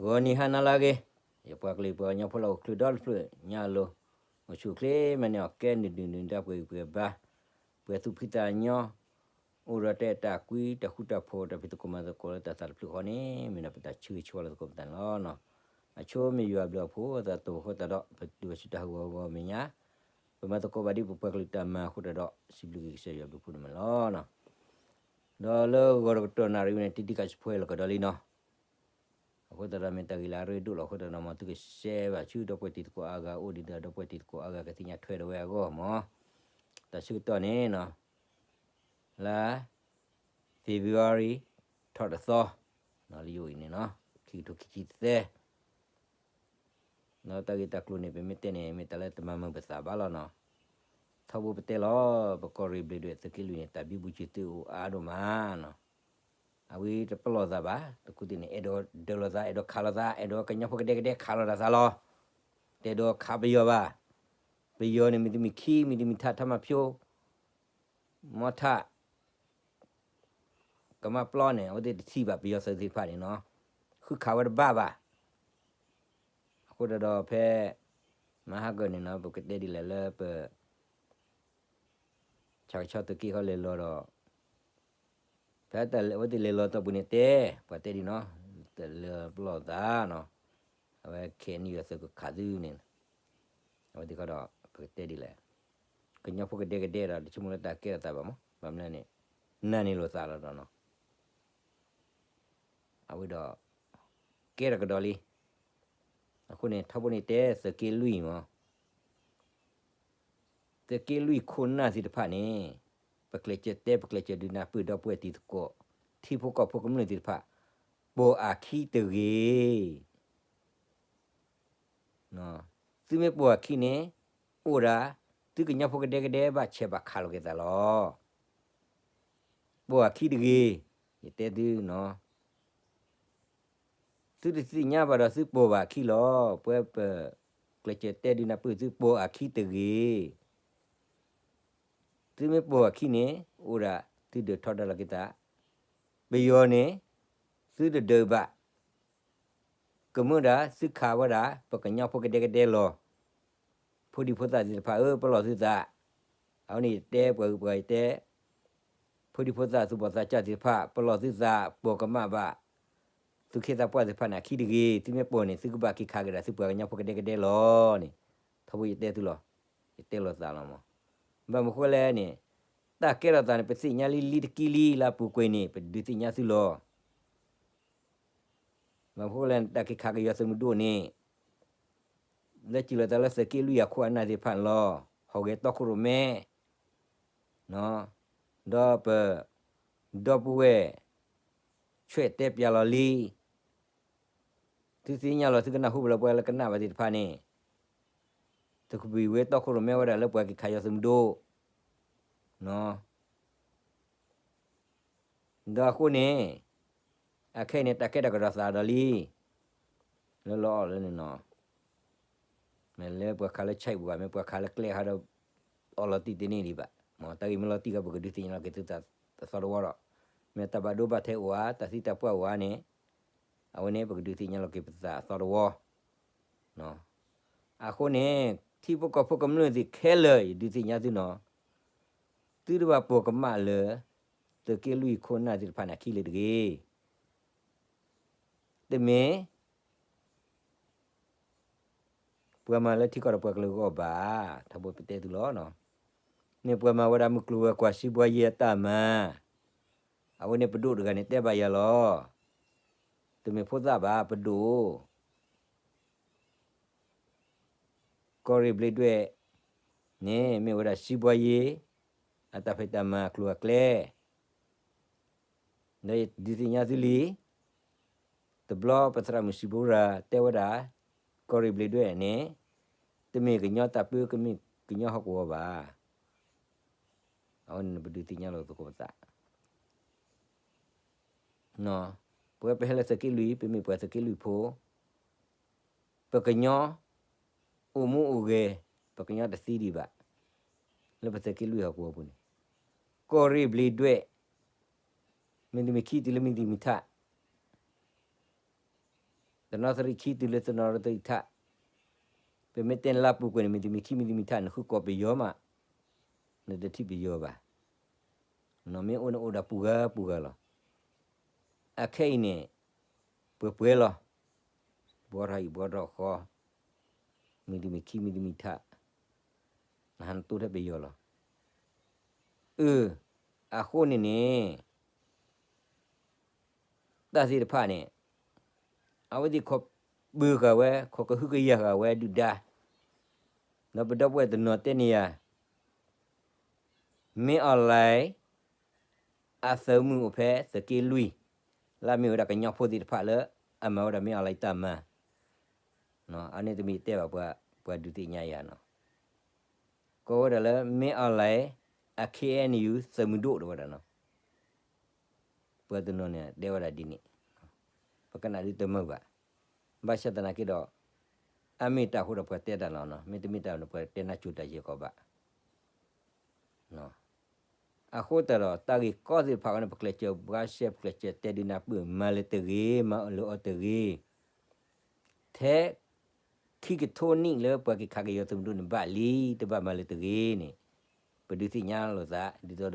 ဂီၤနံၤဟါနၤလၢအဂ့ၤ, ယပှၤကလုာ်ပှၤကညီဖိလၢအိၣ်ချုးဒီတဖျၢၣ်ညါအလိၤ, အိၣ်ဆူၣ်အိၣ်ချ့မၤန့ၢ်အီၣ်ကဲ နုာ်ဒုၣ်နုာ်ဒါ ပှဲၤဂံၢ်ပှဲၤဘါ, ပှဲၤသူၣ်ဖှံသးညီ, အိၣ်ဒီးတၢ်အဲၣ်တၢ်ကွံ တၢ်ဃူတၢ်ဖိး တၢ်ဖံးသကိးမၤသကိးလၢတၢ်သးတဖျၢၣ်ဃီန့ၣ် မ့ၢ်ဒၣ်ပတၢ်ဆၢဂ့ၤဆၢဝါလၢသကိးပသးန့ၣ်လီၤ. အဆိမ့ၢ်ယွၤအဘျုးအဖှိၣ် အသးတအိၣ်ဃီသတးဒီး ပဒုးအီၣ်ဆူၣ်တၢ်ဟးဂီၤဂီၤမဲာ်ညါ, ပမၤသကိးဘၣ်ဒ်ပပှၤကလုာ်တၢ်မၤအဃိသတးဒီး စံးဘျုးက့ၤကစၢ်ယွၤအဘျုးအဖှိၣ်န့ၣ်လီၤ. ဒီးလၢဂီၤတကတီၢ်နၣ်ရံၣ်ဝဲန့ၣ် တံၤတံၤကးစံးဖဲလီၤကဒီးလံနီၤ. အဃိသတးဒီးမ့ၢ်တၢ်ဂ့ၢ်လၢအရ့ဒိၣ်လီၤအဃိသတးဒီး မ်သုကshareဘၣ်ဆူဒီပုၢ်ဝဲၢ်တံၤသကိးအါဂၤအိၣ်ဒံးဒီး ဒီပုၢ်ဝဲၢ်တံၤသကိးအါဂၤကသ့ၣ်ညါထွဲဒီးဝဲအဂီၢ်မး. တၢ်ဆၢကတီၢ်န့ၣ်နီၤ, လါ February ထီၣ်တသီ, လၢယအိၣ်အံၤန့ၣ်နီၤ, ခံကထိခံဆံသၢ ဒီးတၢ်ဂ့ၢ်တၢ်ကျိၤန့ၣ် ပမ့ၢ်တဲန့ၣ် မ့ၢ်တၢ်လၢတမၤမုာ်ပသးဘၣ်လီၤနီၤ. ထီဘိပတဲလီၤ ပကီၢ်ရ့ၣ်ဘျ့းဒွဲၣ်သုးက့လွံၢ်န့ၣ် တၢ်ဘံဘူစၢၤသုးအိၣ်အါဒိၣ်မးနီၤ. အဝဲတပလီၢ်သးဘၣ်, တခူသ့ၣ်န့ၣ် အဲၣ်ဒိးဒၢးလိာ်သး အဲၣ်ဒိးခးလိာ်သး အဲၣ်ဒိးကညီဖိကဒဲကဒဲခးလိာ်တၢ်သးလီၤ. တအဲၣ်ဒိးခးပယီၤဘၣ်. ပယီၤန့ၣ် မ့ၢ်တမ့ၢ်ခံ မ့ၢ်တမ့ၢ်ထး ထးမၤဖၠိ မီထး ကမၣ်ပျီန့ၣ် အဝဲသ့ၣ်တထံၣ်ဘၣ်ပယီၤသုးသ့ၣ်တဖၣ်န့ၣ်နီၤ, ဃုခးဝဲတဘၣ်ဘၣ်. အဃိသတးဒီးဖဲ မဟါကၢၢ်န့ၣ်နီၤ ပကတဲဒ်လဲၣ်လၢပ ဆၣ်ကဆီသုးက့ခီလဲၤလီၤဒီး ဖဲအဝဲသ့ၣ်လဲၤလီၤတီၢ်ပူၤန့ၣ်တဲ, ပှၤတဲဒ်နီၤ, တလၢပျီၢ်သးနီၤ, အဝဲခဲအံၤန့ၣ်ယွၤသုးကခးသုန့ၣ်, အဝဲသ့ၣ်ခီဒီး ပကတဲဒ်လဲၣ်, ကညီဖိကဒဲကဒဲဒီး တဆိကမိၣ်လၢတၢ်ကဲထီၣ်သးဘၣ်မး, ဘၣ်မနုၤလဲၣ်န့ၣ် နာ်န့ၢ်လိာ်သးလီၤဒီးနီၤ အဝဲဒီး ကဲထီၣ်ကဒီးလံ. အဃိန့ၣ် ထီဘိန့ၣ်တဲသုးက့လွံၢ်မး, သုးက့လွံၢ်ခိၣ်နၢ်သ့ၣ်တဖၣ်န့ၣ် ပကျဲးစၢးတဲ ပကျဲးစၢးဒုးနၢ်ပၢၢ်ဒီပုၢ်ဝဲၢ်တံၤသကိး ထံဖိကီၢ်ဖိကမျၢၢ်သ့ၣ်တဖၣ် ပိာ်အခံတဂ့ၤ. သုမ့ၢ်ပိာ်အခံန့ၣ် အိၣ်ဒၣ် သုကညီဖိကဒဲကဒဲဘၣ်ဆဲးဘၣ်ခးလိာ်က့ၤသးလီၤ. ပိာ်အခံတဂ့ၤ, ယတဲသုနီၤ, သုတသ့ၣ်ညါဘၣ်ဒီးသုပိာ်ဘၣ်အခံလီၤ. ပဝဲပကျဲးစၢးတဲဒုးနၢ်ပၢၢ်သု ပိာ်အခံတဂ့ၤ. သုမ့ၢ်ပိာ်အခံန့ၣ် အိၣ်ဒၣ်သုဒၢးထီဒါလိာ်က့ၤသး, ပယီၤန့ၣ် သုတဒၢးဘၣ် ကမၢဒၣ်သုခးဝဲဒၣ် ပကညီဖိကဒဲကဒဲလီၤ. ဖိဒံဖိသၣ်သ့ၣ်တဖၣ်ဧၢ ပလီၢ်သုသး. အဝဲန့ၣ်ယတဲပှၤဂုၤပှၤဂၤယတဲ, ဖိဒံဖိသၣ်သူၣ်ဘီၣ်သးစၢ်သ့ၣ်တဖၣ် ပလီၢ်သုသး ပိာ်ကမၣ်ဘၣ် သုခ့သးပှၢ်သ့ၣ်တဖၣ်န့ၣ် အခံတဂ့ၤ. သုမ့ၢ်ပိာ်န့ၣ် သုကဘၣ်က့ၤခးက့ၤဒၣ်သုပှၤကညီဖိကဒဲကဒဲလီၤန့ၣ်, ထီဘိယတဲသုလီၤ. ယတဲလိာ်သးလီၤမး. ဘၣ်မနုၤဃိလဲၣ်န့ၣ်, တၢ်ကဲထီၣ်သးန့ၣ် ပသ့ၣ်ညါလံလံတကံလံ လၢအပူၤကွံာ်န့ၣ် ပဒုးသ့ၣ်ညါသုလီၤ. ဘၣ်မနုၤဃိလဲၣ်န့ၣ် တၢ်က့ၤခးက့ၤယွၤသုးမုၢ်ဒိၣ်န့ၣ် လၢစံးလီၤသးလၢသုးက့လွံၢ်အခိၣ်အနၢ်သ့ၣ်တဖၣ်န့ၣ်လီၤ. ဟီၣ်ဂဲၤတီခိၣ်ရိၣ်မဲ, ဒီးပ ဒီပုၢ်ဝဲၢ် ဆွဲၣ်တဲပၠးလီၤလံ. သုသ့ၣ်ညါလီၤ သုကနၢ်ဟူဘၣ်လၢပှၤလၢကနၣ်ဘၣ်သ့ၣ်တဖၣ်န့ၣ်, သုးကဘံၣ်ဝဲတီခိၣ်ရိၣ်မဲဝဲဒၣ်လၢပှၤက့ၤခးယွၤသုးမုၢ်ဒိၣ် ဒီးအဃိန့ၣ် အခဲအံၤန့ၣ် တၢ်ကဲထီၣ်ကဒီးသးဒီးလံ. လၢလီၤအီၣ်လၢန့ၣ်နီၤ, မ့ၢ်လၢပှၤခးလၢဆဲးပူၤဘၣ် မ့ၢ်ပှၤခးလၢကျဲဟီဒီး အီၣ်လီၤတံၢ်တန့ၢ်ဒံးဘၣ်. မ့ၢ်တၢ်ဂ့ၢ်မ့ၢ်လီၤတံၢ်ခီ ပကဒုးသ့ၣ်ညါလီၤက့ၤသုသးအသီတဝီဒီး, မ့ၢ်တၢ်ဘၣ်ဒိဘၣ်ထံးအိၣ်ဧါ တၢ်သံတၢ်ပှၢ်အိၣ်ဧါန့ၣ်, အဝဲန့ၣ် ပကဒုးသ့ၣ်ညါလီၤက့ၤပသးအသီတဝီ အဃိန့ၣ် ထံဖိကီၢ်ဖိကမျၢၢ်သ့ၣ်ခဲလၢာ် ယဒုးသ့ၣ်ညါသုနီၤ, သုတဘၣ်ပိာ်ကမၣ်လၢ သုးက့လွံၢ်ခိၣ်နၢ်သ့ၣ်တဖၣ်န့ၣ် အခံလၢၤတဂ့ၤ. တမ့ၢ် ပှၤမၤလၢထံကီၢ်ဒီးပှၤကလုာ်အဂီၢ်ဘၣ်, ထီဘိပတဲသုလီၤ. မ့ၢ်ပှၤမၤဝဲဒၣ်မုၢ်ကျိၤဝဲၤကွာ် စံးဘှါယ့အတၢ်မၤ, အဝဲန့ၣ်ပဒိၣ်တဂၤန့ၣ်တဲဘၣ်ယၤလီၤ. တမ့ၢ်ဖိသၣ်ဘၣ် ပဒိၣ် ကီၢ်ရ့ၣ်ဘျ့းဒွဲၣ်န့ၣ် မ့ၢ်ဝဲဒၣ်စံးဘှါယ့ အတၢ်ဖံးတၢ်မၤအကျိၤအကျဲ, ဒီးယဒုးသ့ၣ်ညါသုလံ, တဘျီပသရၣ်မုၣ်စံးဘိရၤတဲဝဲဒၣ် ကီၢ်ရ့ၣ်ဘျ့းဒွဲၣ်န့ၣ် တမ့ၢ်ကညီတၢ်ပၢ ကမ့ၢ်ကညီဟီၣ်ကဝီၤဘၣ်. အဝဲန့ၣ်ပဒုးသ့ၣ်ညါလိာ်သကိးပသး ပဝဲပဟဲလၢသုးက့လွံၢ် ပမ့ၢ်ပှၤသုးက့လွံၢ်ဖိ, ပကညီအိၣ်မူအိၣ်ဂဲၤ, ပကညီတသံဒံးဘၣ် လၢပသုးက့လွံၢ်ဟီၣ်ကဝီၤပူၤန့ၣ်, ကီၢ်ရ့ၣ်ဘျ့းဒွဲၣ် မ့တမ့ၢ်ခံတုၤလၢမ့ၢ်တမ့ၢ်ထး တနီသရံၣ်ခံတုၤလၢတနီသရံၣ်ထး, ပမ့ၢ်တဲနလၢပူၤကွံာ်န့ၣ် မံၤတမံၤခံမံၤတမံၤထး နဃုကိးပယီၤမး, နတထံၣ်ပယီၤဘၣ်. နမ့ၢ်အိၣ်န့ၣ်အိၣ်ဒီးပှဲၤပှဲၤလီၤ. အခဲအံၤန့ၣ် ပှဲၤပှဲၤလီၤ. ဘှီထီၣ်ဟံၣ်ဘှီထီၣ်ဃီ, မံၤတမံၤခံမံၤတမံၤထး, နဟးနတိၢ်ထဲပယီၤလီၤ. အၢ, အဃိန့ၣ်န့ၣ် တၢ်သ့ၣ်တဖၣ်န့ၣ် အဝဲသ့ၣ်ခိးပၢၤဃာ်ဝဲ ခိးကဟုကယာ်ဃာ်ဝဲဒုၣ်ဒါ, ဒီးပဒီပုၢ်ဝဲၢ်တနီၤတဲန့ၢ်ယၤ မင်းအောင်လှိုင် အသုးမုၢ်အိၣ်ဖဲသုးက့လွံၢ်, လၢအမ့ၢ်ဝဲဒၣ်ကညီဖိသ့ၣ်တဖၣ်လၢ အမၤဝဲဒၣ်မင်းအောင်လှိုင်တၢ်မၤ, အန့ၣ်တမ့ၢ်တဲဘၣ်ပှၤဒုးသ့ၣ်ညါယၤနီၤ, ကိးဝဲဒၣ်လၢ မင်းအောင်လှိုင် အ K N U သုးမုၢ်ဒိၣ်တဲဝဲဒၣ်နီၤ. ပှၤတနီၤန့ၣ် တဲဝဲဒၣ်ဒ်န့ၣ်, ပကနၣ်ဒုးတမုာ်ဘၣ်. ဘၣ်ဆၣ်သနာ်က့ဒီး အမ့ၢ်တၢ်အဃိဒီးပှၤတဲတၢ်လီၤနီၤ, မ့တမ့ၢ်တၢ်န့ၣ် ပှၤတဲနါစိၤတၢ်ယဲၢ်ကီးဘၣ်. အဃိသတးဒီး တၢ်ဂ့ၢ်ကီသ့ၣ်တဖၣ်အံၤန့ၣ် ပကျဲးစၢးဘှါရှဲ ပကျဲးစၢးတဲဒုးနၢ်ပၢၢ် မၤလၢၤတဂ့ၤ မၤလၢၤအီၤတဂ့ၤ, ထဲ ခံကထိနံၣ်လၢပှၤက့ၤခးက့ၤယီၤသုးမုၢ်ဒိၣ်န့ၣ် ဘၣ်လံ တဘၣ်မၤလၢၤတဂ့ၤန့ၣ် ပဒုးသ့ၣ်ညါလိာ်သး ဒ်သိးဒီး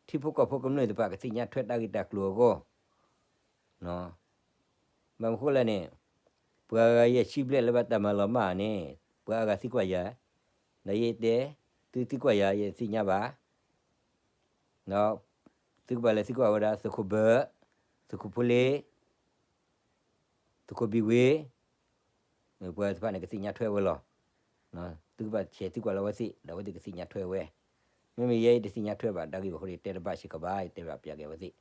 ထံဖိကီၢ်ဖိကမျၢၢ်သ့ၣ်တဖၣ်ကသ့ၣ်ညါထွဲတၢ်ဂ့ၢ်တၢ်ကျိၤအဂီၢ်, ဘၣ်မနုၤဃိလဲၣ်န့ၣ် ပှၤဂၤယဲၢ်ဆံဘျဲၣ်လၢဘၣ်တၢ်မၤလီၤမၢ်န့ၣ် ပှၤအါဂၤသံကွၢ်ယၤ, ဒီးယတဲ သုသံကွၢ်ယၤ ယသ့ၣ်ညါဘၣ်, ဒီး သုကဘၣ်လဲၤသံကွၢ်ဝဲဒၣ် သုးခိၣ်ဘၢၣ်, သုးခိၣ်ဖိလ့, သုးခိၣ်ဘံၣ်ဝ့ၣ်, ပှၤတဖၣ်န့ၣ် ကသ့ၣ်ညါထွဲဝဲလီၤ. သုကဘၣ်ဆဲးသံကွၢ်လၢအဝဲသ့ၣ် ဒီးအဝဲသ့ၣ်ကသ့ၣ်ညါထွဲဝဲ, မ့မ့ၢ်ယဲအံၤတသ့ၣ်ညါထွဲဘၣ် တၢ်ဂ့ၢ်ဘၣ်ဃိဒီး ယတဲတဘၣ်စ့ၢ်ကီးဘၣ် ယတဲဘၣ်ပျးက့ၤအဝဲသ့ၣ်.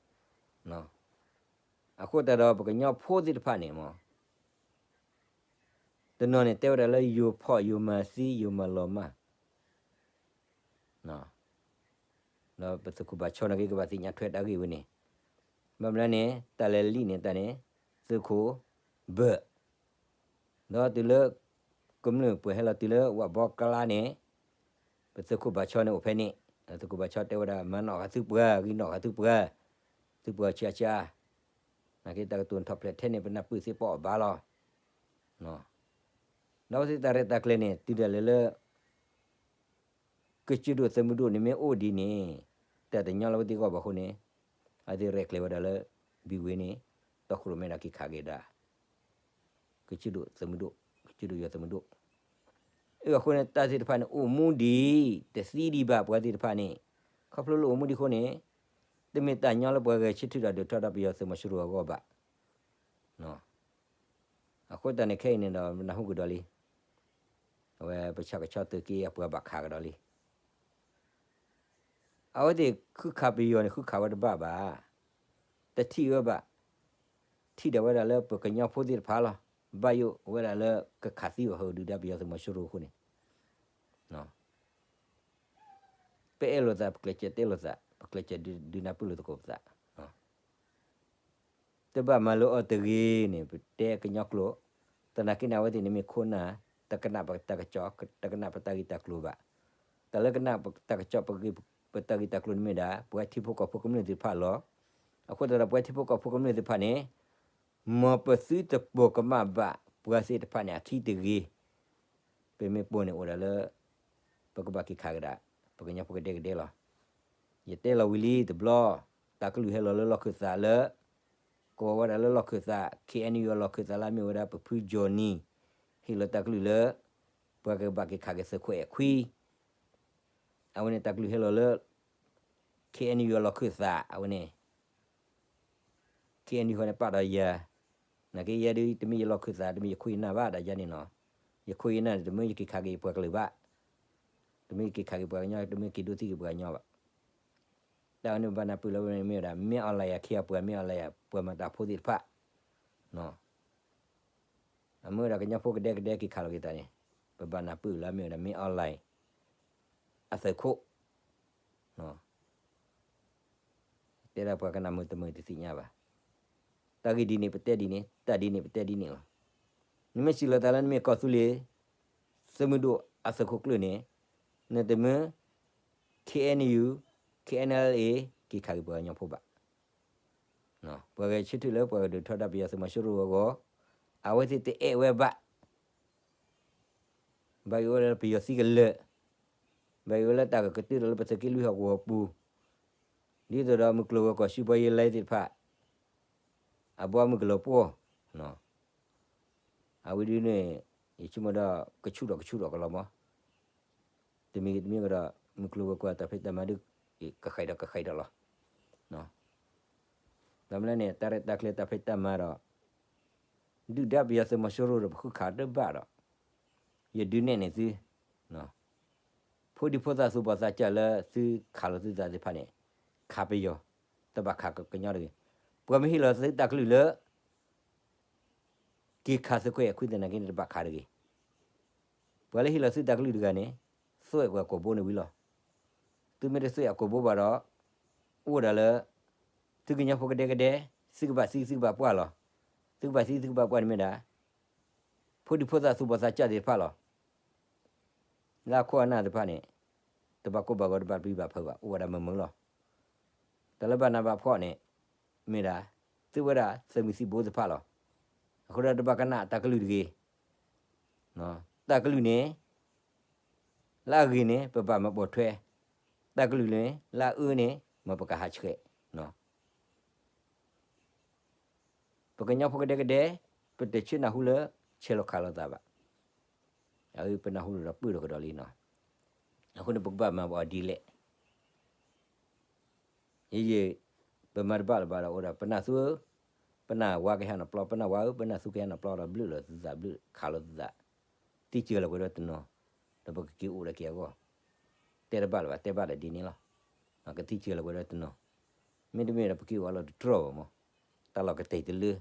အဃိသတးဒီးပကညီဖိသ့ၣ်တဖၣ်န့ၣ်မ့ၢ် တနီၤန့ၣ်တဲဝဲဒၣ်လၢယိၤဖီၣ်ယိၤမၤသံယိၤမၤလီၤမၢ် ဒီးပသုးခိၣ်ဘၣ်ဆီနာ်က့ ကဘၣ်သ့ၣ်ညါထွဲတၢ်ဂ့ၢ်ဝဲန့ၣ်, ဘၣ်မနုၤန့ၣ် တၢ်လဲၤလံန့ၣ်တၢ်န့ၣ် သုးခိၣ်ဘၢၣ်, ဒီးတုၤလၢ ကမျၢၢ်ပှဲၤဟဲလီၤတုၤလၢဝၣ်ဘီကလါန့ၣ် ပသုးခိၣ်ဘၣ်ဆီန့ၣ်အိၣ်ဖဲန့ၣ်, သုးခိၣ်ဘၣ်ဆီတဲဝဲဒၣ် မၤနီၣ်ဃာ်သုပှၤ ဂံၢ်နီၣ်ဃာ်သုပှၤ, သုပှၤဆံးအါဆံးအါ, နာ်က့တၢ်ကတိၤထီၣ်ဖျဲးထဲန့ၣ် ပနၢ်ပၢၢ်သ့ၣ်ပီၣ်အီၤဘၣ်လီၤ. ဒီးအဝဲသ့ၣ်တၢ်ရဲၣ်တၢ်ကျဲၤန့ၣ် တုၤဒၣ်လဲာ်လၢ ကစၢၢ်ဒိၣ်သုးမုၢ်ဒိၣ်န့ၣ်မ့ၢ်အိၣ်ဒ်န့ၣ် တၢ်တညီလၢအဝဲသ့ၣ်အဂီၢ်ဘၣ်အဃိန့ၣ် အဝဲသ့ၣ်ရဲၣ်ကျဲၤဝဲဒၣ်လၢ ဘံၣ်ဝ့ၣ်န့ၣ် တီခိၣ်ရိၣ်မဲဒီးက့ၤခးက့ၤဒၣ် ကစၢၢ်ဒိၣ်သုးမုၢ်ဒိၣ်, ကစၢၢ်ဒိၣ်ယွၤသုးမုၢ်ဒိၣ်. အဃိန့ၣ် တၢ်သ့ၣ်တဖၣ်န့ၣ် အိၣ်မူဒံး တသံဒံးဘၣ်ပှၤသ့ၣ်တဖၣ်န့ၣ်, ခီဖျိလၢအိၣ်မူဒံးအဃိန့ၣ် တမ့ၢ်တၢ်ညီလၢပှၤဂဲၤဆၢထၢၣ်ဒီးဒုးထီဒါပယီၤသုးမီၤစိရိၤအဂီၢ်ဘၣ်. အဃိသတးန့ၣ်ခဲအံၤန့ၣ်ဒီး နၢ်ဟူကဒီးလံ, အဝဲပဆၣ်ကဆီသုးက့အပှၤဘၣ်ခးကဒီးလံ. အဝဲသ့ၣ်ဃုခးပယီၤန့ၣ် ဃုခးဝဲတဘၣ်ဘၣ်, တထံၣ်ဝဲဘၣ်, ထံၣ်ဒၣ်ဝဲဒၣ်လၢပကညီဖိသ့ၣ်တဖၣ်လီၤ. ဘၣ်ယိၣ်ဝဲဒၣ်လၢကခးသံအီၤဟီဒုၣ်ဒါပယီၤသုးမီၤစိရိၤအဃိန့ၣ် ပအဲၣ်လိာ်သး ပကျဲးစၢးတဲလိာ်သး ပကျဲးစၢးဒုးနၢ်ပၢၢ်လိာ်သကိးပသး, တဘၣ်မၤလိာ်အီၤတဂ့ၤန့ၣ် ပတဲကညီကျိာ်, သနာ်က့န့ၣ် အဝဲသ့ၣ်န့ၣ်မ့ၢ်ခိၣ်နၢ် တကနၣ်ပတၢ်ကစီၣ် တကနၣ်ပတၢ်ဂ့ၢ်တၢ်ကျိၤဘၣ်. တၢ်လၢကနၣ်ပတၢ်ကစီၣ် ပတၢ်ဂ့ၢ်တၢ်ကျိၤန့ၣ်မ့ၢ်ဒၣ် ပဝဲထံဖိကီၢ်ဖိကမျၢၢ်သ့ၣ်တဖၣ်လီၤ. အဃိသတးဒီး ပဝဲထံဖိကီၢ်ဖိကမျၢၢ်သ့ၣ်တဖၣ်န့ၣ် မ်ပသုတပိာ်ကမၣ်ဘၣ်ပှၤသ့ၣ်တဖၣ်န့ၣ်အခံတဂ့ၤ. ပမ့ၢ်ပိာ်န့ၣ်အိၣ်ဒၣ်လၢ ပကဘၣ်က့ၤခးကဒါ ပကညီဖိကဒဲကဒဲလီၤ. ယတဲလီၤဝံၤလံတဘျီ, တၢ်ကလုၢ်ဟဲလီၤလၢလီၢ်ခၢၣ်သးလၢ ကိးဝဲဒၣ်လၢလီၢ်ခၢၣ်သး K N U အလီၢ်ခၢၣ်သးလၢအမ့ၢ်ဝဲဒၣ်ပဖု Johnny ဟ့ၣ်လီၤတၢ်ကလုၢ်လၢ ပှၤကဘၣ်က့ၤခးက့ၤသုးခိၣ်အဲၣ်ခွံ အဝဲန့ၣ်တၢ်ကလုၢ်ဟဲလီၤလၢ K N U အလီၢ်ခၢၣ်သး အဝဲန့ၣ် K N U ဃီန့ၣ်ပာ်ဒီးယၤ, နာ်က့ယဲဒုးတမ့ၢ်ယလီၢ်ခၢၣ်သး တမ့ၢ်ယခိၣ်ယနၢ်ဘၣ်ဒီးယၤန့ၣ်နီၤ, ယခိၣ်ယနၢ်န့ၣ် တမ့ၢ်ယက့ၤခးက့ၤယပှၤကလုာ်ဘၣ်, တမ့ၢ်ယက့ၤခးက့ၤပှၤကညီ တမ့ၢ်က့ၤဒိးသံက့ၤပှၤကညီဘၣ်. တၢ်ဝဲန့ၣ်ပဘၣ်နၢ်ပၢၢ်လၢဝဲန့ၣ်မ့ၢ်ဝဲဒၣ် မင်းအောင်လှိုင်အခ့အပှၤ မင်းအောင်လှိုင်အပှၤမၤတၢ်ဖိသ့ၣ်တဖၣ် အမ့ၢ်ဝဲဒၣ်ကညီဖိကဒဲကဒဲက့ၤခးလီၤက့ၤသးန့ၣ် ပဘၣ်နၢ်ပၢၢ်လၢအမ့ၢ်ဝဲဒၣ် မင်းအောင်လှိုင် အသုးခိၣ် တဲဒၣ်ပှၤကနၣ်မုာ်တမုာ်တသ့ၣ်ညါဘၣ်. တၢ်ဂ့ၢ်ဒ်န့ၣ်ပတဲဒ်န့ၣ် တၢ်ဒ်န့ၣ်ပတဲဒ်န့ၣ်လီၤ. နမ့ၢ်စံးလီၤသးလၢနမ့ၢ်ကီၢ်သူလ့ၤ သုးမုၢ်ဒိၣ်အသုးခိၣ်ကျၢၢ်န့ၣ် နတမ့ၢ် K N U K N L A က့ၤခးက့ၤပှၤကညီဖိဘၣ်. ပှၤဂဲၤဆၢထၢၣ်လၢပှၤကဒုးထီဒါပယီၤသုးမီၤစိရိၤအဂီၢ်, အဝဲသ့ၣ်တအဲၣ်ဝဲဘၣ် ဘၣ်ယိၣ်ဝဲလၢပယီၤသံကလၢာ်, ဘၣ်ယိၣ်ဝဲလၢတၢ်ကကတၢၢ်ဒီးလၢပသုးက့လွံၢ်ဟီၣ်ကဝီၤပူၤ, ဒ်သိးဒီးမုၢ်ကျိၤဝဲၤကွာ် စီးပွားရေးလိုင်းသ့ၣ်တဖၣ် အဘီအမုၢ်ကလီၤပှီၢ်, အဝဲဒ်န့ၣ် ယဆိကမိၣ်ဒီး ကဆူၣ်ထီၣ်ကဆူၣ်ထီၣ်ကလီၤမး, တမံၤဂ့ၤတမံၤဂ့ၤဒီး မုၢ်ကျိၤဝဲၤကွာ်တၢ်ဖံးတၢ်မၤဒုး ကဃဲးဒီးကဃဲးဒီးလီၤ. ဒီးမ့ၢ်လၢန့ၣ် တၢ်ရဲၣ်တၢ်ကျဲၤတၢ်ဖံးတၢ်မၤဒီး ဒုၣ်ဒါပယီၤသုးမီၤစိရိၤဒီးပဃုခးတဘၣ်ဒီး ယဒုးနဲၣ်န့ၢ်သု, ဖိဒံဖိသၣ်သူၣ်ဘီၣ်သးစၢ်လၢသုခးလီၤသုသးသ့ၣ်တဖၣ်န့ၣ် ခးပယီၤ, တဘၣ်ခးကညီတဂ့ၤ. ပှၤမ့ၢ်ဟ့ၣ်လီၤသုတၢ်ကလုၢ်လၢ က့ၤခးသုးခွဲးအခွံသနာ်က့န့ၣ် တဘၣ်ခးတဂ့ၤ. ပှၤလၢဟ့ၣ်လီၤသုတၢ်ကလုၢ်တဂၤန့ၣ် သွဲၣ်ပှၤကိာ်ဘိန့ၣ်ဝံၤလီၤ. သုမ့ၢ်တသွဲၣ်အကိာ်ဘိဘၣ်ဒီး အိၣ်ဝဲဒၣ်လၢ သုကညီဖိကဒဲကဒဲ, သုကဘၣ်သံသုကဘၣ်ပှၢ်လီၤ. သုကဘၣ်သံသုကဘၣ်ပှၢ်န့ၣ်မ့ၢ်ဒၣ် ဖိဒံဖိသၣ်သူၣ်ဘီၣ်သးစၢ်သ့ၣ်တဖၣ်လီၤ. လၢအခိၣ်အနၢ်သ့ၣ်တဖၣ်န့ၣ် တဘၣ်ကိၢ်ဘၣ်ဂီၤ တဘၣ်ပျံၤဘၣ်ဖုးဘၣ် အိၣ်ဝဲဒၣ်မုာ်မုာ်လီၤ. တၢ်လၢဘၣ်နးဘၣ်ဖှီၣ်န့ၣ် မ့ၢ်ဒၣ် သုဝဲဒၣ်သုးမုၢ်သံၣ်ဘိသ့ၣ်တဖၣ်လီၤ. အဃိဒီးတဘၣ်ကနၣ်တၢ်ကလုၢ်တဂ့ၤ. တၢ်ကလုၢ်န့ၣ် လၢအဂ့ၤန့ၣ် ပဘၣ်မၤပိာ်ထွဲ, တၢ်ကလုၢ်န့ၣ် လၢအအၢန့ၣ် မ်ပကဟးဆှဲး. ပကညီဖိကဒဲကဒဲ, ပတဆၢနၢ်ဟူလၢ ဆဲးလီၤခးလိာ်သးဘၣ်. အအၢပနၢ်ဟူဒီးပၢၢ်ထီၣ်ကဒီးလံနီၤ. အဃိန့ၣ် ပကဘၣ်မၤဘၣ်အီၤဒ်လဲၣ်. ယယ ပမၤတဘၣ်လၢၤဘၣ်ဒီးအိၣ်ဒီး ပနၢ်သူဧၢ, ပနၢ်ဝါကဟဲနီၤပျီ, ပနၢ်ဝါဧၢ, ပနၢ်သူကဟဲနီၤပျီဒီး ဘျုးလီၤသုသး ဘျုးခးလိာ်သုသး, သံစၢၤလီၤကွံာ်ဒီးတနီၤ, ဒီးပကက့ၤအိၣ်ဒီးက့ၤအဂီၢ်, တဲတဘၣ်လၢၤဘၣ်, တဲဘၣ်ဒီးဒ်န့ၣ်လီၤ. ကသံစၢၤလီၤကွံာ်ဒီးတနီၤ, မ့တမ့ၢ်ဒီးပက့ၤအိၣ်အလီၢ်တတြီၢ်ဘၣ်မး, တၢ်လီၢ်ကတဲာ်တလၢ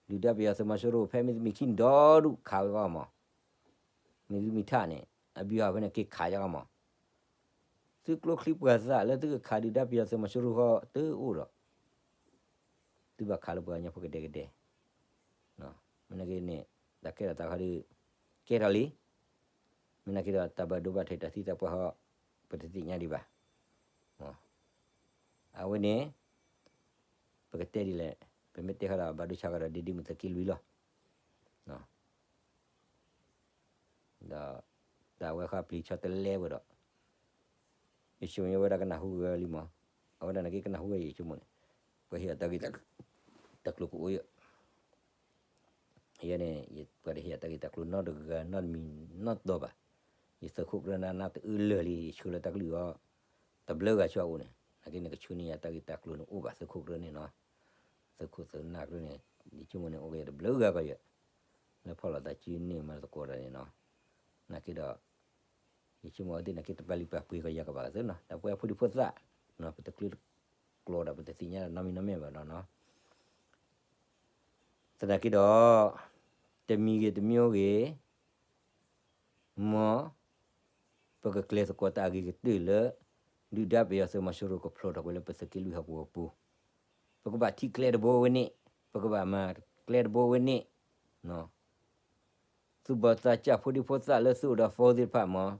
ဒုၣ်ဒါပယီၤသုးမီၤစိရိၤ ဖဲမ့ၢ်တမံၤခံဒီဒူၣ်ခးဝဲအဂီၢ်မး, မ့ၢ်တမံၤထၣ်န့ၣ် အဘံၣ်အီၤဖဲန့ၣ်က့ၤခးယဂီၢ်မး, သုကျိချံပှၤသၣ်လၢသုကခးဒုၣ်ဒါပယီၤသုးမီၤစိရိၤဃီတအိၣ်ဒီး, သုဘၣ်ခးလၢပှၤကညီဖိကဒဲကဒဲ, မ့ၢ်နာ်က့န့ၣ် တၢ်ကဲထီၣ်သးခီဒီး ကဲထီၣ်လံ, မ့ၢ်နာ်က့ဒီးတၢ်ဘၣ်ဒိဘၣ်ထံးတၢ်သံတၢ်ပှၢ်ဃီ, ပတသ့ၣ်ညါဒံးဘၣ်. အဝဲန့ၣ် ပကတဲဒ်လဲၣ်, ပမ့ၢ်တဲဃီဒီး ဘၣ်ဒိဆါဃီဒီး ဒ့ဒ့မုၢ်သုးက့လွံၢ်လီၤ. ဒီးတၢ်ဝဲဃီပျံၤဆီတလဲဝဲဒီး, ယဆိကမိၣ်ဝဲဒၣ်ကနၢ်ဟူဂ့ၤလံမး, အဝဲဒၣ်နာ်က့ကနၢ်ဟူဂ့ၤယဆိကမိၣ်န့ၣ်, ပှၤဟ့ၣ်အီၤတၢ်ဂ့ၢ်တၢ်ကျိၤကအိၣ်ယဲၢ် ယဲန့ၣ် ပှၤတဟ့ၣ်အတၢ်ဂ့ၢ်တၢ်ကျိၤနီတဂၤနီတမံၤနီတီဘၣ်. ယသုးခိၣ်ကြၢနၢ်နၢ်တအၢလၢာ်လံ ယဆှၢလၢတၢ်ကလုၢ်အီၤ တဘျုးဂၤဆူအအိၣ်န့ၣ်, နာ်က့န့ၣ်ကဆှၢန့ၢ်ယၤတၢ်ဂ့ၢ်တၢ်ကျိၤန့ၣ်အိၣ်ဘၣ်သုးခိၣ်ကြၢန့ၣ်နီၤ. သုးခိၣ်သုးနၢ်ကြၢန့ၣ် ယဆိကမိၣ်န့ၣ် အိၣ်က့ၤတဘျုးဂၤကီးယဲၢ်, လၢဖီၣ်လိာ်သးစုန့ၢ်မၤသကိးတၢ်န့ၣ်နီၤ. နာ်က့ဒီး ယဆိကမိၣ်အဝဲသ့ၣ်နာ်က့တပာ်လုၢ်ပာ်ပှ့ၤကီးယၤကဘၣ်ကသ့နီၤ, တၢ်ပဝဲဖိဒံဖိသၣ်, ပတကျၢၤကျိာ်ဒီးပတသ့ၣ်ညါနီတမံၤနီတမ့ၢ်ဘၣ်ဒီးနီၤ. သနာ်က့ဒီး တမံၤဂ့ၤတမံၤဂ့ၤ မ်ပကကျဲၤသကိးတၢ်အဂ့ၤကတၢၢ်လၢ ဒုၣ်ဒါပယီၤသုးမီၤစိရိၤကဖျိးထီၣ်ကွံာ်လၢပသုးက့လွံၢ်ဟီၣ်ကဝီၤပူၤ, ပကဘၣ်ထံၣ်ကျဲတဘိဝဲန့ၣ်, ပကဘၣ်မၤကျဲတဘိဝဲန့ၣ်, သူၣ်ဘီၣ်သးစၢ်ဖိဒံဖိသၣ်လၢသုအိၣ်ဒီး phone သ့ၣ်တဖၣ်မး,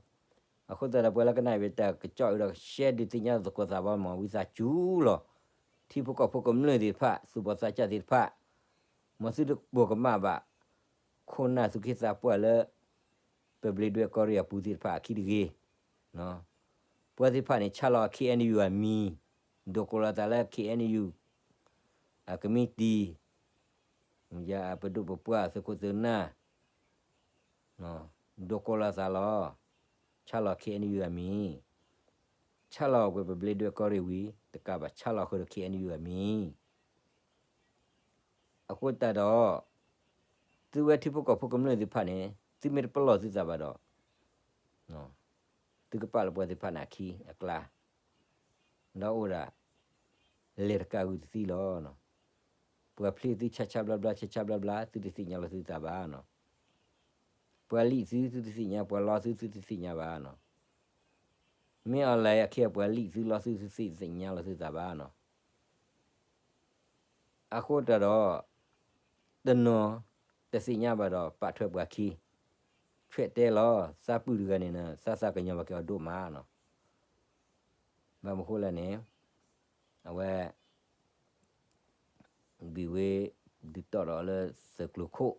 အဃိသတးဒီးပှၤလၢကနၣ်အံၤတၢ်ကစီၣ်အံၤဒီး share ဒုးသ့ၣ်ညါသကိးသးဘၣ်မး, ဝံသးစူၤလီၤ, ထံဖိကီၢ်ဖိကမျၢၢ်သ့ၣ်တဖၣ် သူၣ်ဘီၣ်သးစၢ်သ့ၣ်တဖၣ်, မ်သုတပိာ်ကမၣ်ဘၣ် ခိၣ်နၢ်သူၣ်က့သးပှၢ်လၢ ပဘျ့ဒွဲၣ်ကီၢ်ရ့ၣ်အပူၤသ့ၣ်တဖၣ်အခံတဂ့ၤ. ပှၤသ့ၣ်တဖၣ်န့ၣ် ဆါလီၤ K N U အမံၤ, ဒိးကိးလီၤသးလၢ K N U အကမံးတံာ်, ယပဒိၣ်ပပှၢ်သုးခိၣ်သုးနၢ်, ဒိးကိးလီၤသးလီၤ, ဆါလီၤ K N U အမံၤ, ဆါလီၤကွံာ်ပဘျ့ဒွဲၣ်ကီၢ်ရ့ၣ်ဝံၤ တကးဘၣ်ဆါလီၤဃုာ်ဒီး K N U အမံၤ အဃိသတးဒီး သုဝဲထံဖိကီၢ်ဖိကမျၢၢ်သ့ၣ်တဖၣ်န့ၣ် သုမ့ၢ်တပလီၢ်သုသးဘၣ်ဒီး သုကပာ်လၢပှၤသ့ၣ်တဖၣ်န့ၣ်အခံအကျါ, ဒီးအိၣ်ဒၣ် လဲၤတကးဂုာ်တသ့လီၤ. ပှၤဖျ့သုဆါဆါဘျါဘျါ ဆါဆါဘျါဘျါ သုတသ့ၣ်ညါလီၤသုသးဘၣ်နီၤ. ပှၤလံၣ်သု သုတသ့ၣ်ညါ, ပှၤလီသု သုတသ့ၣ်ညါဘၣ်နီၤ. မ့ၢ် online အခ့အပှၤလံၣ်သုလီသု သုတသ့ၣ်ညါလီၤသုသးဘၣ်နီၤ. အဃိတၢ်ဒီး တနီၤတသ့ၣ်ညါဘၣ်ဒီး ပာ်ထွဲပှၤခံ, ဆွဲးတဲလီၤ, သးပုၢ်တဂၤန့ၣ် သးသးကညီၤဘၣ်က့ၤအီၤဒိၣ်မးနီၤ. ဘၣ်မနုၤဃိလဲၣ်န့ၣ် အဝဲ ဘံၣ်ဝ့ ဒ ပှၤဒုးတီၣ်ဒီးလၢသုးကျိၤခိၣ်,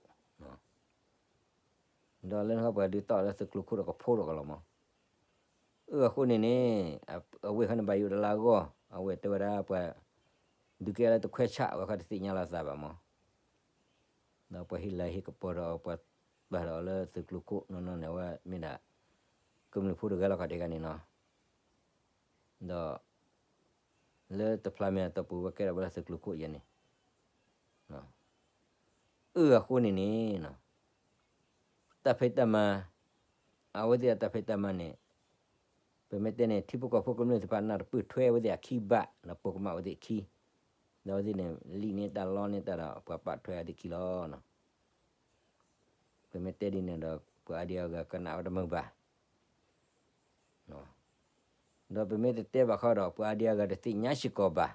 ဒီးလၢနဟီပှၤဒုးတီၣ်လၢသုးကျိၤခိၣ်ဒီးကဖိဒီးကလီၤမး, အၢ အဃိန့ၣ်န့ၣ်, အဝဲၢ်ခီန့ၣ်ဘၣ်ယိၣ်တလါအဂီၢ် အဝဲၢ်တဲဝဲဒၣ်ပှၤ ဒုးကဲလၢတခွဲးဆၣ် အဝဲခီတသ့ၣ်ညါလီၤအသးဘၣ်မး, ဒီးပှၤဟ့ၣ်လၤဟ့ၣ်ကပီၤဒီးပှၤ ပာ်ဒီးလၢသုးကျိၤခိၣ်နီၢ်နီၢ်န့ၣ် အဝဲမ့ၢ်ဒၣ် ကမျၢၢ်ဖိတဂၤလီၤခီတဲဂၤန့ၣ်နီၤ, ဒီး လၢတဖျါမဲာ်အတီၢ်ပူၤဝဲကဲထီၣ်ဝဲဒၣ်သုးကျိၤခိၣ်ယဲန့ၣ်, အၢ အဃိန့ၣ်န့ၣ်, တၢ်ဖံးတၢ်မၤ, အဝဲသ့ၣ်အတၢ်ဖံးတၢ်မၤန့ၣ်, ပမ့ၢ်တဲန့ၣ် ထံဖိကီၢ်ဖိကမျၢၢ်သ့ၣ်တဖၣ်နၢ်တပၢၢ်ထွဲဝဲသ့ၣ်အခံဘၣ် ဒီးပိာ်ကမၣ်ဝဲသ့ၣ်အခံ, ဒီးအဝဲသ့ၣ်န့ၣ် လံၣ်န့ၢ်တၢ်လီန့ၢ်တၢ်ဒီး ပှၤပာ်ထွဲအသ့ၣ်ခံလီၤ. ပမ့ၢ်တဲဒ်န့ၣ်ဒီး ပှၤအါဒံအါဂၤကနၣ်ဝဲတမုာ်ဘၣ် ဒီးပမ့ၢ်တတဲဘၣ်ဃီဒီး ပှၤအါဒံအါဂၤတသ့ၣ်ညါစ့ၢ်ကီးဘၣ်.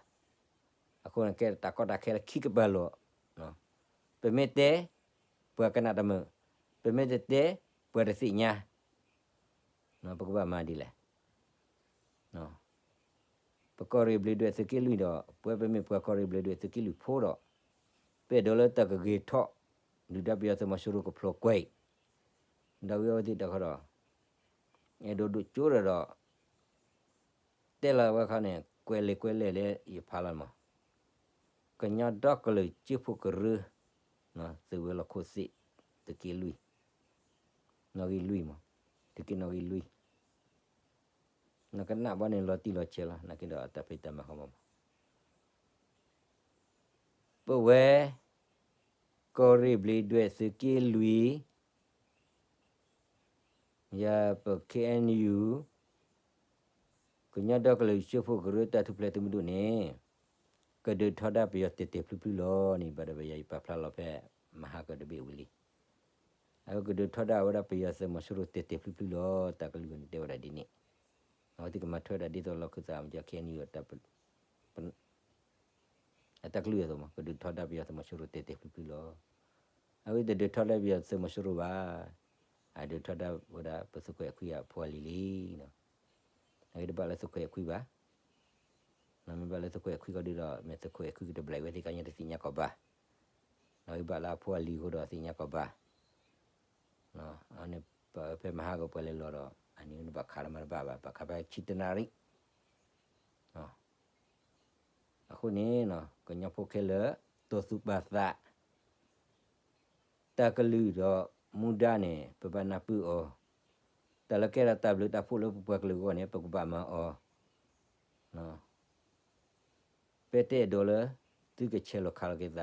အဃိန့ၣ်ကဲတၢ်ကီတၢ်ခဲလၢခံကပၤလီၤ. ပမ့ၢ်တဲ, ပှၤကနၣ်တမုာ်, ပမ့ၢ်တတဲ, ပှၤတသ့ၣ်ညါ, ပကဘၣ်မၤဒ်လဲၣ်. ပကီၢ်ရ့ၣ်ဘျံးဒွဲၣ်သုးက့လွံၢ်ဒီး ပဝဲပမ့ၢ်ပှၤကီၢ်ရ့ၣ်ဘျံးဒွဲၣ်သုးက့လွံၢ်ဖိဒီး ပအဲၣ်ဒိးလၢတၢ်ကဂ့ၤထီၣ် ဒုၣ်ဒါပယီၤသုးမီၤစိရိၤကဖျိးကွံာ်, ဒီးဝံၤအဝဲသ့ၣ်တခီဒီး အဲၣ်ဒိးဒိၣ်ကၠိဒီး တဲလီၤဝဲခီန့ၣ် ကွဲးလဲၢ်ကွဲးလဲၢ်လၢယဖးလီၤမး, ကညီဒီကလုာ်စၢဖှိၣ်ကရၢ, သုးဝဲၤလီၢ်ခိၣ်သ့ၣ် သုးက့လွံၢ်, နီၣ်ဂံၢ်လွံၢ်မး, သုးက့နီၣ်ဂံၢ်လွံၢ်, နကနၣ်ဘၣ်န့ၣ်လီၤတံၢ်လီၤဆဲးလီၤ နာ်က့ဒီးအတၢ်ဖံးတၢ်မၤဃီမးမး, ပဝဲ ကီၢ်ရ့ၣ်ဘျံးဒွဲၣ်သုးက့လွံၢ် ယၤပ ခ့ၣ်အဲၣ်ယူၣ် ကညီဒီကလုာ်စၢဖှိၣ်ကရၢတၢ်ထူၣ်ဖျဲးသုးမုၢ်ဒိၣ်န့ၣ် ကဒုးထီဒါပယီၤတဲာ်တဲာ်ဖျုးဖျုးလီၤန့ၣ် ဘၣ်ဒီးပယီၤယပာ်ဖျါလီၤဖဲ မဟါကတဘ့ၣ်ဝံၤလံ. အဝဲကဒုးထီဒါဝဲဒၣ်ပယီၤသုးမီၤစိရိၤတဲာ်တဲာ်ဖျုးဖျုးလီၤ တၢ်ကလုၢ်န့ၣ်တဲဝဲဒၣ်ဒ်န့ၣ်, အဝဲသ့ၣ်ကမၤထွဲဒၣ်ဒ်သိးလီၢ်ခၢၣ်သးမၤကီ ခ့ၣ်အဲၣ်ယူၣ် အတၢ်ကလုၢ်အသိးမး ကဒုးထီဒါပယီၤသုးမီၤစိရိၤတဲာ်တဲာ်ဖျုးဖျုးလီၤ. အဝဲတဒုးထီဒါပယီၤသုးမီၤစိရိၤဘၣ်, အဒုးထီဒါဝဲဒၣ်ပသုးခိၣ်အဲၣ်ခွံအဖိအလံၤလံ. အဝဲတဘၣ်လၢသုးခိၣ်အဲၣ်ခွံဘၣ်, မ့ၢ်ဘၣ်လၢသုးခိၣ်အဲၣ်ခွံဃီဒုဒီး မ့ၢ်သုးခိၣ်အဲၣ်ခွံကတဘျီဝဲသ့ၣ်ကညီတသ့ၣ်ညါကီးဘၣ်, ဒီးဘၣ်လၢအဖိအလံၤအဃိဒီးသ့ၣ်ညါကီးဘၣ်, အန့ၣ် ဖဲမဟါကပှၤလဲၤလီၤဒီး အန့ၣ်ဘၣ်ခးလၢမၤတဘၣ်ဘၣ် ဘၣ်ခးဖဲဆံတနၣ်ရံၣ် အဃိန့ၣ် ကညီဖိခဲလၢာ် တိၢ်သူၣ်ပာ်သး တၢ်ကလုၢ်ဒီးမူဒါန့ၣ် ပဘၣ်နၢ်ပၢၢ်အီၤ, တၢ်လၢကဲထီၣ်တၢ်ဘျုးတၢ်ဖှိၣ်လၢပပှၤကလုာ်အဂီၢ်န့ၣ် ပကဘၣ်မၤအီၤ ပတဲအဲၣ်ဒိးလၢ သုကဆဲးလီၤခးလီၤက့ၤသ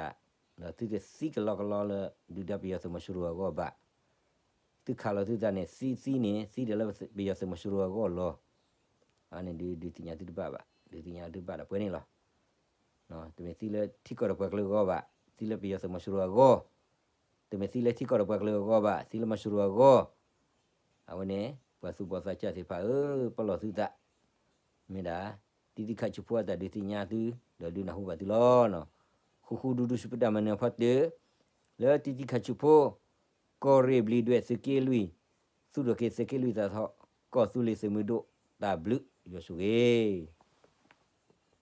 း, ဒီးသုကသံကလီကလီလၢ ဒုၣ်ဒါပယီၤသုးမီၤစိရိၤအဂီၢ်ဘၣ်. သုခးလီၤသုသးန့ၣ် သံသံန့ၣ် သံဒီးလၢပယီၤသုးမီၤစိရိၤအဂီၢ်လီၤ. အန့ၣ်ဒုး ဒုးသ့ၣ်ညါသုတဘၣ်ဘၣ်, ဒုးသ့ၣ်ညါသုတဘၣ်ဒီးပှဲၤန့ၣ်လီၤ. တမ့ၢ်သံလၢထံကီၢ်ဒီးပှၤကလုာ်အဂီၢ်ဘၣ်, သံလၢပယီၤသုးမီၤစိရိၤအဂီၢ်, တမ့ၢ်သံလၢထံကီၢ်ဒီးပှၤကလုာ်အဂီၢ်ဘၣ်, သံလၢမီၤစိရိၤအဂီၢ်. အဝဲန့ၣ် ပှၤသူၣ်ဘီၣ်သးစၢ်သ့ၣ်တဖၣ်ဧၢ, ပလီၢ်သုသး, မ့ၢ်ဒၣ် တံၤသံခးဆူၣ်ဖိအတၢ်ဒုးသ့ၣ်ညါသု, ဒီးဒုးနၢ်ဟူဘၣ်သုလီၤ. ဃူဃူဒူဒူစူးပတၢ်မၤနၢၤဖီတၢၢ် လၢတံၤသံခးဆူၣ်ဖိ, ကီၢ်ရ့ၣ်ဘျံးဒွဲၣ်သုးက့လွံၢ်, သူၣ်ထီၣ်က့ၤသုးက့လွံၢ်သးထီၣ်, ကီၢ်သူလ့ၤသုးမုၢ်ဒိၣ်, တၢ်ဘျုးယွၤဆိၣ်ဂ့ၤ